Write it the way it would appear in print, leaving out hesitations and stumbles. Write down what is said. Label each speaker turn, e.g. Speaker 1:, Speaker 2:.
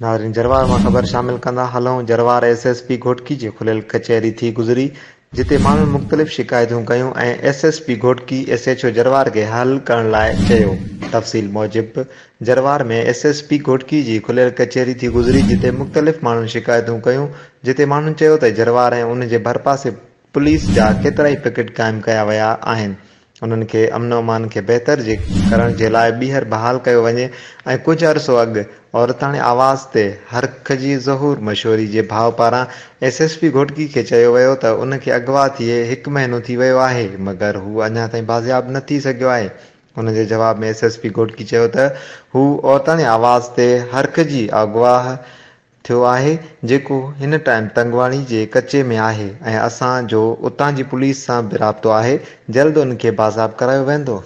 Speaker 1: ناظرين جروار مان خبر شامل ڪندا هلون Jarwar S S P Ghotki جي کليل ڪچهري ٿي گذري جتي ماڻهن مختلف شڪايتون ڪيون ۽ S S P Ghotki S H O Jarwar کي حل ڪرڻ لاء چيو تفصيل موجب Jarwar ۾ S S P Ghotki جي کليل ڪچهري ٿي گذري جتي مختلف ماڻهن شڪايتون ڪيون جتي ماڻهن چيو ته جروار ۽ ان جي ڀرپاسي پوليس جا ڪيترائي پڪيٽ قائم ڪيا ويا آهن انهن کي امن و امان کي بهتر جي ڪرڻ جي لاء ٻيهر بحال ڪيو وڃي ۽ ڪجهه عرصو اڳ عورتاڻي آواز تي هرکجي ظهور مشوري جي ڀاء پاران ايس ايس پي گهوٽڪي کي چيو ويو ته ان کي اغوا ٿئي هڪ مهينو ٿي ويو آهي مگر هو اڃا تائين بازياب نه ٿي سگهيو آهي ان جي جواب ۾ ايس ايس پي گهوٽڪي چيو ته هو عورتاڻي آواز تي هرکجي اغوا ٿيو آهي جيڪو هن ٽائيم تنگواڻي جي ڪچي ۾ آهي ۽ اسان جو اتان جي پوليس سان به رابطو آهي جلد ان کي بازياب ڪرايو ويندو.